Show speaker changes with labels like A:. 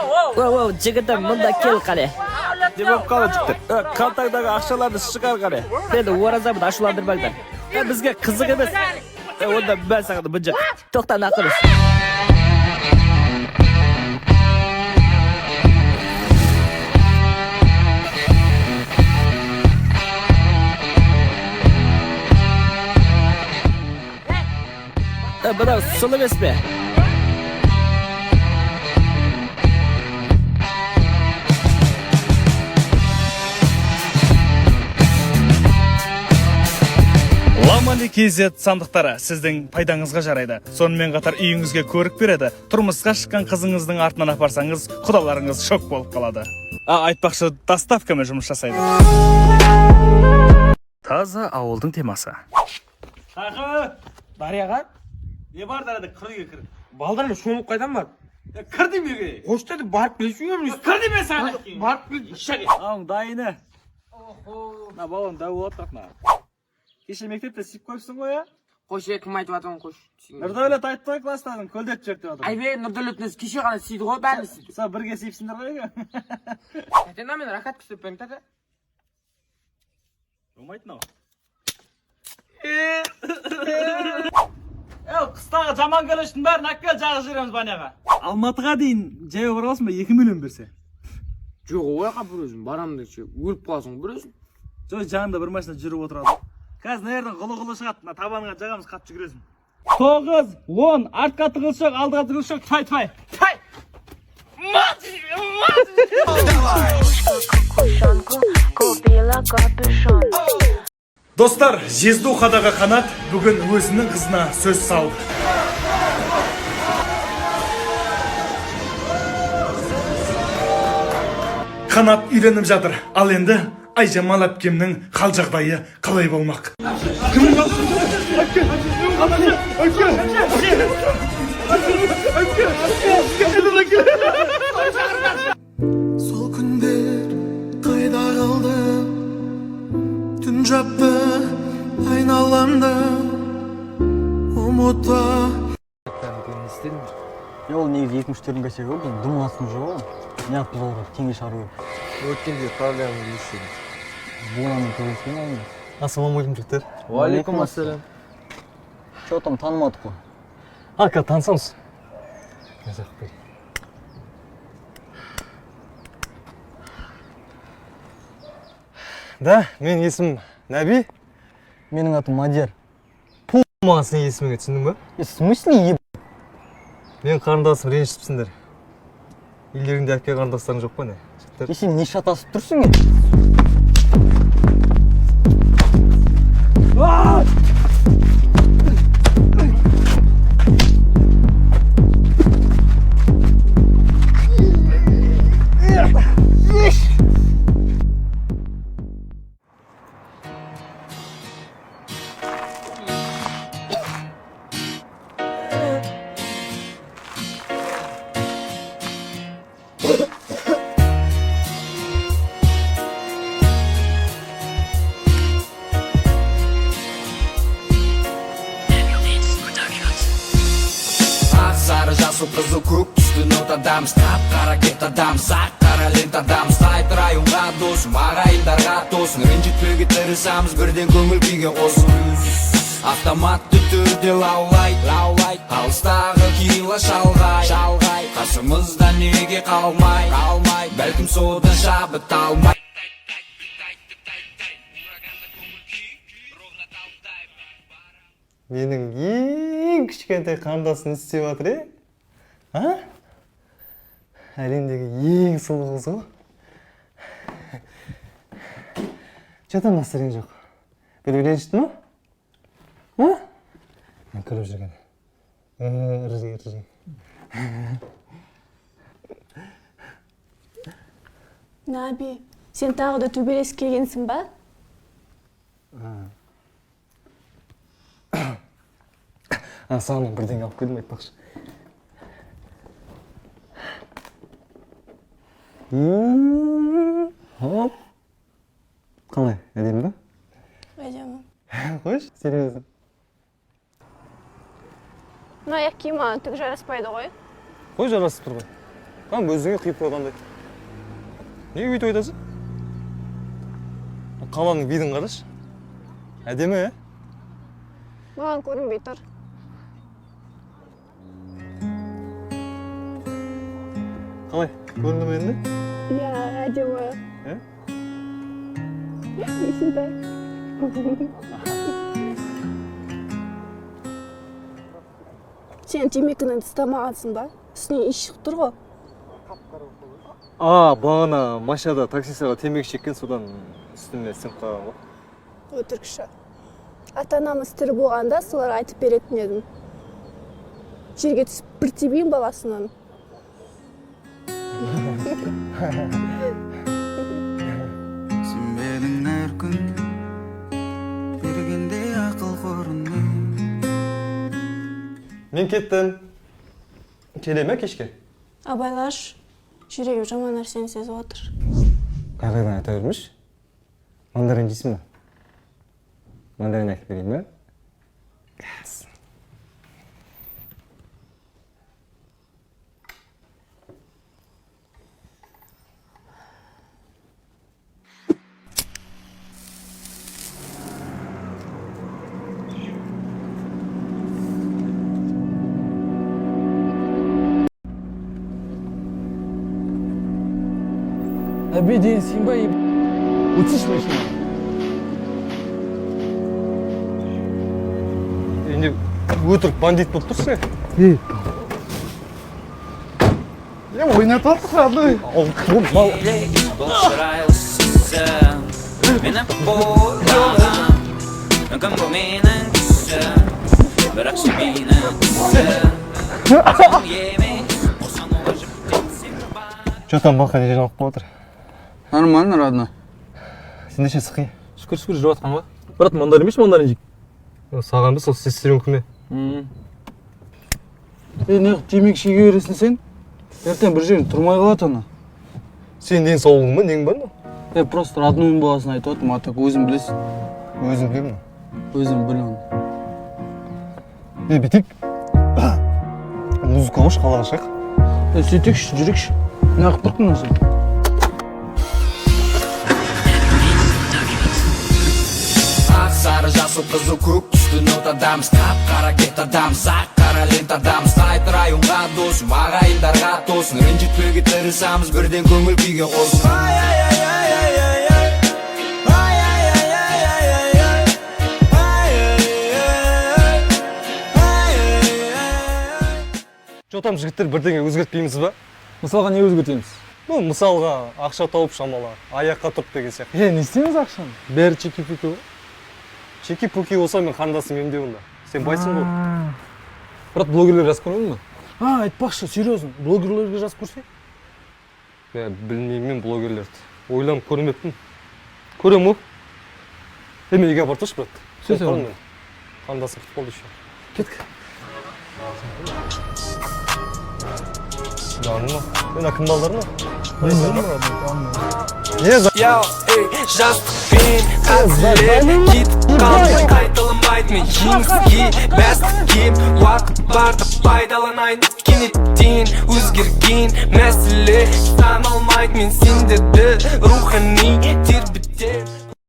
A: Оу, жігітім, мұнда кел қане.
B: Не болып қалды, жігіттер? Қалтаңдағы ақшаларды шығар қане.
A: Мені оразамын, ашуландырмаңдар.
B: Бізге қызық емес. Онда мә саған мына.
A: Тоқта, нақұрыс.
B: Мынау сұл емес пе?
C: Ламали KZ сандықтары сіздің пайдаңызға жарайды. Сонымен қатар үйіңізге көрік береді. Тұрмысқа шыққан қызыңыздың артынан апарсаңыз, құдаларыңыз шок болып қалады. А, айтпақшы, доставкамен жұмыс жасайды. Таза ауылдың темасы.
B: Тақы!
D: Дарияға.
B: Не бар дарияда? Кір үйге, кір.
D: Балдармен шомылып қайдан бар?
B: Кір деймін үйге.
D: Қош деді, барып келесің ғой.
B: Кір деймін саған.
D: Барып кел.
B: Мынауың дайыны. Мына балаң дәу болады бірақ мына. Кеше мектепте сүйіп қойыпсың ғой, иә?
D: Қош, е, кім айтып жатырмын, қош.
B: Нұрдәулет айтты ғой, класстасың, көлдетіп жіберді деп жатыр.
D: Айбей, Нұрдәулет несі кеше ғана сүйді ғой, бәрін сүйді.
B: Сол бірге сүйіпсіңдер ғой, иә?
D: Тәте, мен ракатка істеп берейін, тәте.
B: Болмайды мынау. Ел, қыстағы жаман көлештің бәрін әкел, жағып жібереміз баняға. Алматыға дейін жаяу бара аласың ба, 2 миллион берсе?
D: Жоқ, ол жаққа бір өзім барамын десе, өліп қаласың бір өзің.
B: Жоқ, жанында бір машина жүріп отырады. Қазір мына жерден құлы-құлы шығады, мына табаныңа жағамыз, қатты жүгіресің. 9, 10, артқа тығылшық, алдыға тығылшық, тфай, тфай. Тфай!
E: Кошонку, купила капюшон.
C: Достар, Жездухадағы Қанат бүгін өзінің қызына сөз салды. Қанат үйленіп жатыр. Ал енді Айжамал әпкемнің хал жағдайы қалай болмақ?
F: Сол күндер қайда қалды? Түн жапты айналамды, ұмыта.
G: Ол негізі 2004 косягі ғой, біздің дым қатысымыз жоқ ғой. Неғып біз оларға теңге шығару керек?
H: Өткенде проблема не істедің?
G: Бунамен төбелескен алдында.
H: Ассалаумағалейкум, жігіттер.
G: Уағалейкум ассалам. Че там, танымадық қой.
H: Ака, танысамыз. Да, менің есімім Нәби.
G: Менің атым Мадияр.
H: Маған сенің есіміңе, түсіндің ба?
G: Е, в смысле, еб?
H: Менің қарындасым ренжітіпсіңдер. Үйлеріңде әпке қарындастарың жоқ па не? Жігіттер.
G: Е, сен не шатасып тұрсың, е?
I: Ақ, сары, жасыл, қызыл, көк түсті нотадамыз. Қап қара кептадамыз, ақ қара лентадамыз. Қайт районға, досым, ағайындарға тосын. Ренжітпеуге тырысамыз, бірден көңіл күйге қосып. Автоматты түрде лаулайды, лаулайды. Алыстағы кила шалғай, шалғай. Қасымызда неге қалмай, қалмай? Бәлкім содан шабыт алмай.
H: Менің ең кішкентай қарындасым не істеп жатыр, е? А? Әлемдегі ең сұлу қыз ғой. Че там, настроение жоқ? Біреу ренжітті ма? А? Мен күліп жүрген. Ыржи, ыржи.
J: Наби, сен тағы да төбелесіп келгенсің ба?
H: А, саған бірдеңе алып келдім айтпақшы. Хоп. Қалай, әдемі ба?
J: Әдемі.
H: Қойшы, серьезно.
J: Мына аяқ киім маған түк жараспайды ғой.
H: Қой, жарасып тұр ғой. Там өзіңе құйып қойғандай. Неге өйтіп айтасың? Қаланың видін қарашы. Әдемі, ә?
J: Маған көрінбей тұр.
H: Қалай, көрінді ме енді?
J: Иә, әдемі.
H: Ә?
J: Есентай. Сен темекіні тастамағансың ба? Үстінен иіс шығып тұр ғой.
H: А, бағана машинада таксистіға темекі шеккен, содан үстіме сіңіп қалған ғой.
J: Өтірікші. Ата-анамыз тірі болғанда солар айтып беретін едім. Жерге түсіп бір тебейін баласынан.
F: Сенбедің әр күн бергенде ақыл қорына.
H: Мен кеттім. Келе ме кешке?
J: Абайлаш, жүрегім жаман нәрсені сезіп отыр.
H: Қай-қайдан айта бермеші. Мандарин жейсің бе? Мандарин әкеліп берейін бе? Газ.
B: Әбе деген сен ба? Өтсейші машинаға.
H: Енді өтірік бандит болып тұрсың. Е. Е, ойнатып алдық, родной. Мал.
I: Бұл шырайлы сезім мені ойлаған, мүмкін бұл менің түсім, бірақ сүймеймін түсім емес, босануға жіктелсем бар.
H: Че там, бақа, не жаңалық болып отыр?
D: Нормально, родной.
H: Сенде ше, сықи?
B: Шүкір, шүкір, жүріп жатқан ғой. Брат, мандарин емес, мандарин жейік.
H: Саған ба сол сестренкіме?
D: Е, не темекі шеге бересің сен? Ертең бір жерің тұрмай қалады ана.
H: Сен денсаулығың ба, нең бар ма?
D: Е, просто роднойың баласын айтып отырмын, а так өзің білесің.
H: Өзім білемін.
D: Өзің біл оны.
H: Е, бүйтейік. Музыка қойшы, қалаға шығайық.
D: Е, сөйтейікші, жүрейікші. Неғып тұрдың сен?
I: Ақ, сары, жасыл, қызыл, көк түсті нотадамыз, қап қара кетадамыз, ақ қара лентадамыз. Қайт районға досым, ағайындарға тосын, ренжітпеуге тырысамыз, бірден көңіл күйге қосып.
H: Че там, жігіттер, бірдеңе өзгертпейміз ба?
B: Мысалға, не өзгертеміз?
H: Ну, мысалға, ақша тауып шамалы, аяққа тұрып деген сияқты.
B: Е, не істейміз ақшаны? Бәрі чеки-пуки ғой.
H: Чеки-пуки болса, мен қарындасым емде онда. Сен байсың ғой.
B: Брат, блогерлер жазып көрмедің бе? А, айтпақшы, серьезно, блогерлерге жазып көрсе?
H: Мен білмеймін мен блогерлерді. Ойланып көрмеппін. Көрем ғой. Е, мен үйге апарып тұршы, брат.
B: Все, все.
H: Мен. Қарындасым күтіп қалды еще.
B: Кеттік.
H: Жаным. Мына кім балдар ма? Не за
F: Йоу, ей, жастықпен қателер кетіп қалды, қайталамайды мен жеңіске бәстікке. Уақыт барды пайдаланайын, кенеттен өзгерген мәселе саналмайды, мен сендерді рухани тербетем.